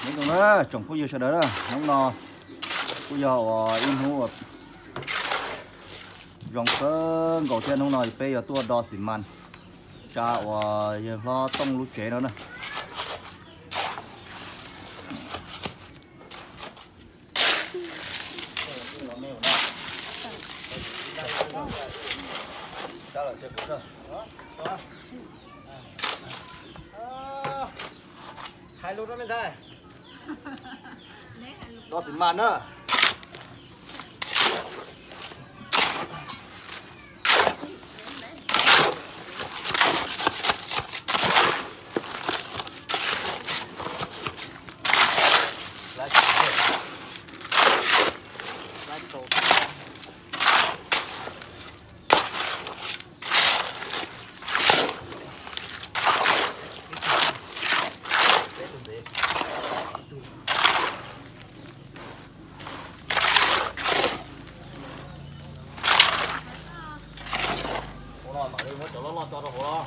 Nyob zoo na tsoom phooj ywg sawv daws na, hnub no kuj yog uas ib hnub uas zoo kawg nkaus thiab. Hnub no peb yuav tuaj do xi mas tsa uas yawg hlob Tooj lub tsev no na. Do xi mas na. Ua no mam li muab cov loj loj tso rau hauv los.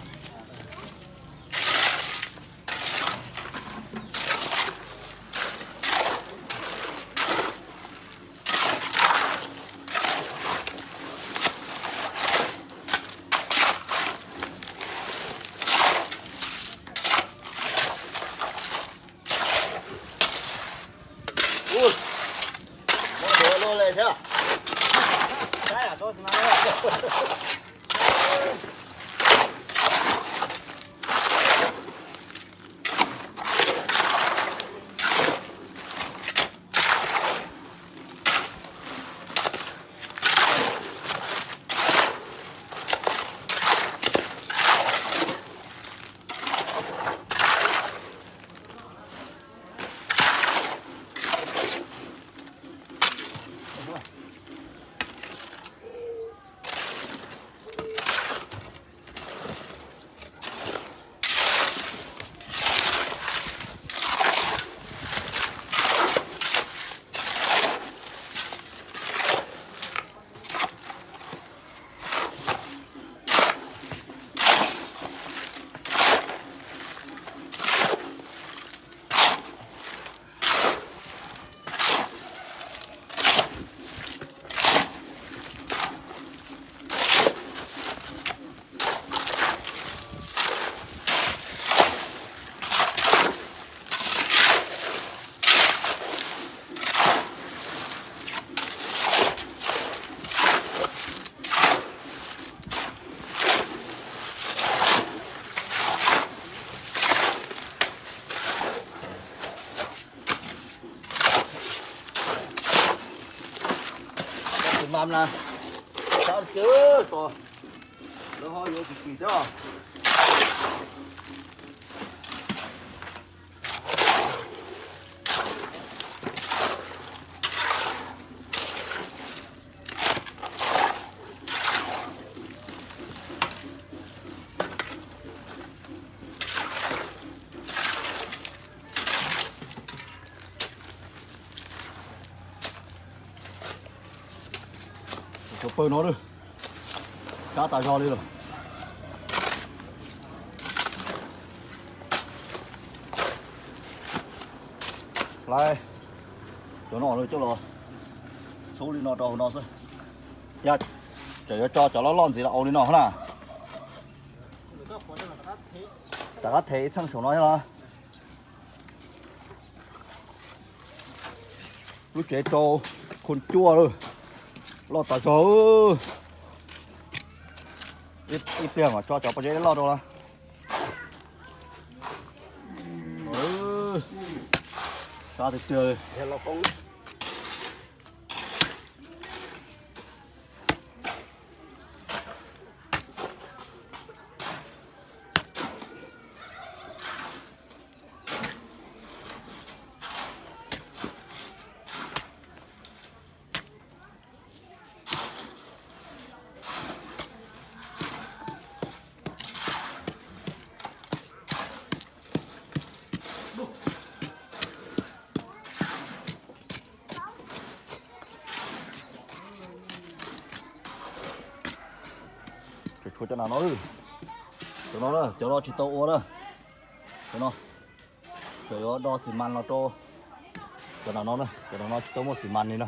Ua, muab ntawd luaj li thiab. Tus mam na, sab twg tos, lawv ho yuav tsis tsis thiab. Cov pawg no lawm, kab tas zog li lawm. Lawv, cov no coj los txhub li no rau hauv no xwb. Yog tseem yuav tso cov loj loj ntxiv los ua li no na. Rov qab them ib txheej saum no los. Lub tsev rau khun cuaj lawm, loj tas zog. Ib pliag mam tso cov pob zeb loj rau na. Sab tiag tiag li. Tseem tshuav cov na no, cov no, cov no tsis tau ua na. Cov no tseem yuav do xi mas los rau. Cov no, cov no tsis tau muaj xis mas li no.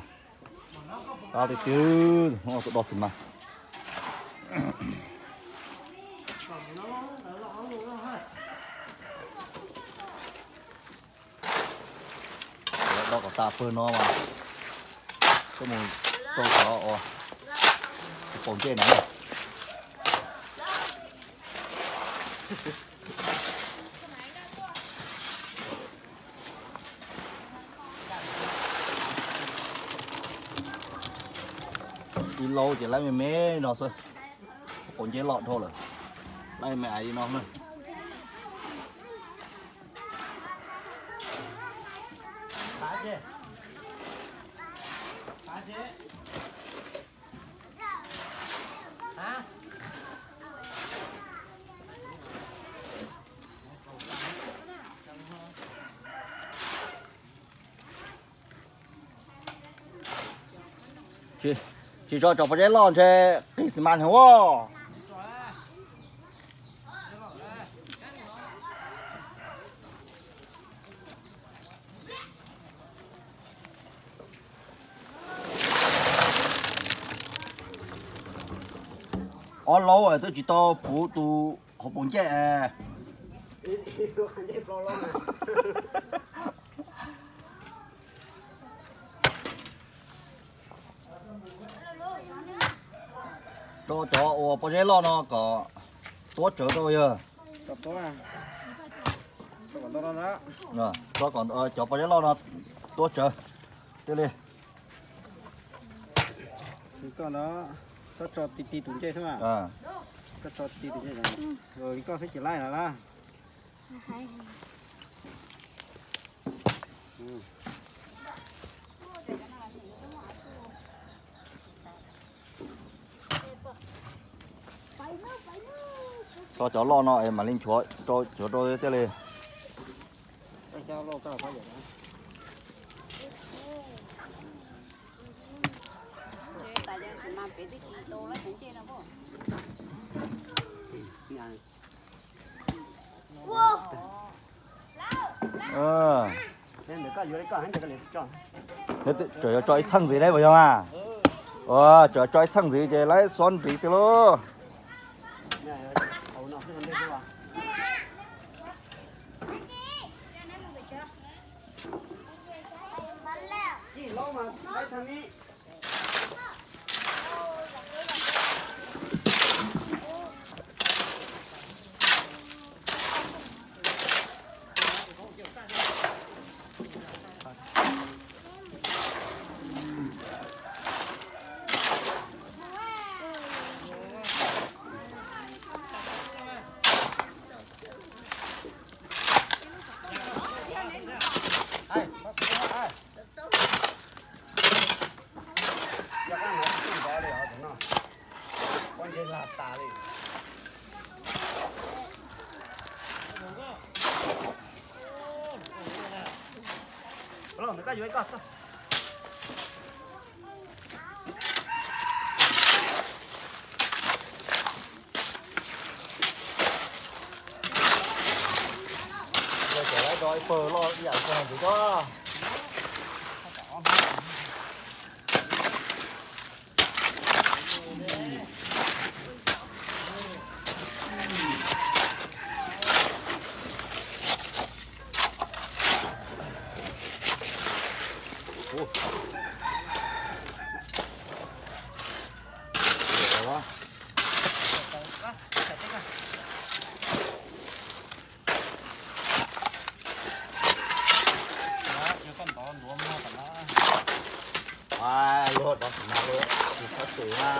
Tab twb twb tus do xis mas. Do kom tas pawg no mas coj mus rau cov uas paus ncej no. Ib laub ces laib me me no xwb, paus ncej loj dhau lawm, laib me me li no na. Tsis tso cov pob zeb loj ntshe qis xis mas heev as. Ob laub twb tsis tau puv tus hauv paus ncej. Tso cov uas pob zeb loj no kom tuab tsawv rau yog. Cov pob zeb loj no tuab tsawv thiaj li. Koj no, koj tso ti ti tus ncej xwb mas. Koj tso ti ti tus ncej, li koj xwb ces laib no lawm. Tso cov loj no es mam li nchuav rau, nchuav rau thiaj li. Tseem yuav tso ib txheej ntxiv lawm puas yog mas? Tseem tso ib txheej ntxiv ces laib xob ntiv tiag lauj. Cov lawv do ib pawg loj ib yam li ko no ntxiv tso. Luag rov xim mas luag tsis txhob xim na.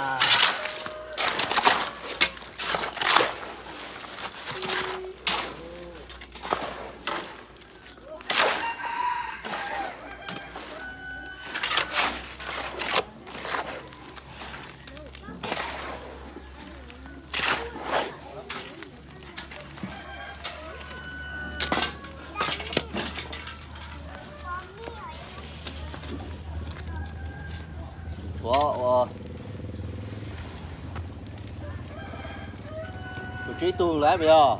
Tshuav ua tshuav tsib tug lawm puas yog?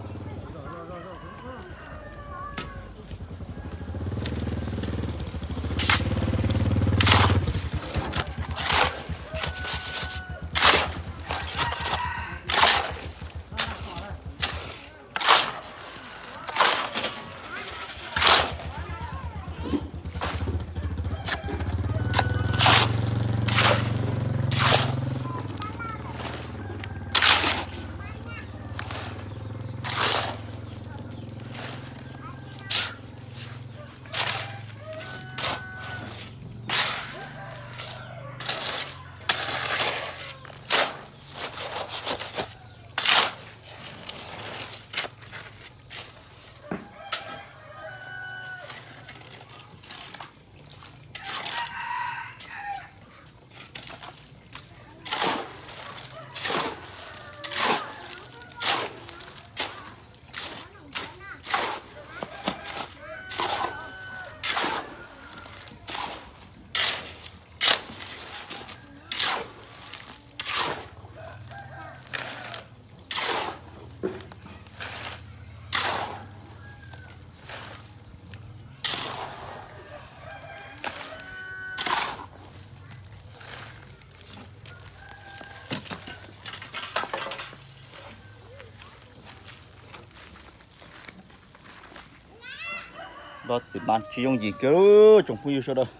Tsob txiv mas tsis yooj yim kiag, tsoom phooj ywg sawv daws,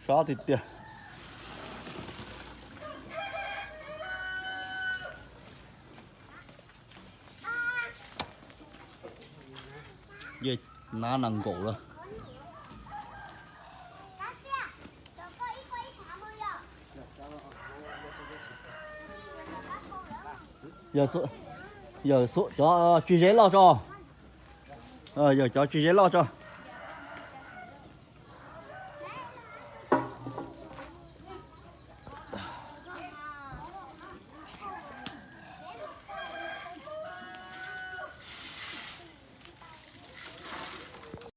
sab tiag tiag. Yeej nab nas nkaum lawm. Yawg, cov tsis ze loj tso. Yawg, cov tsis ze loj tso.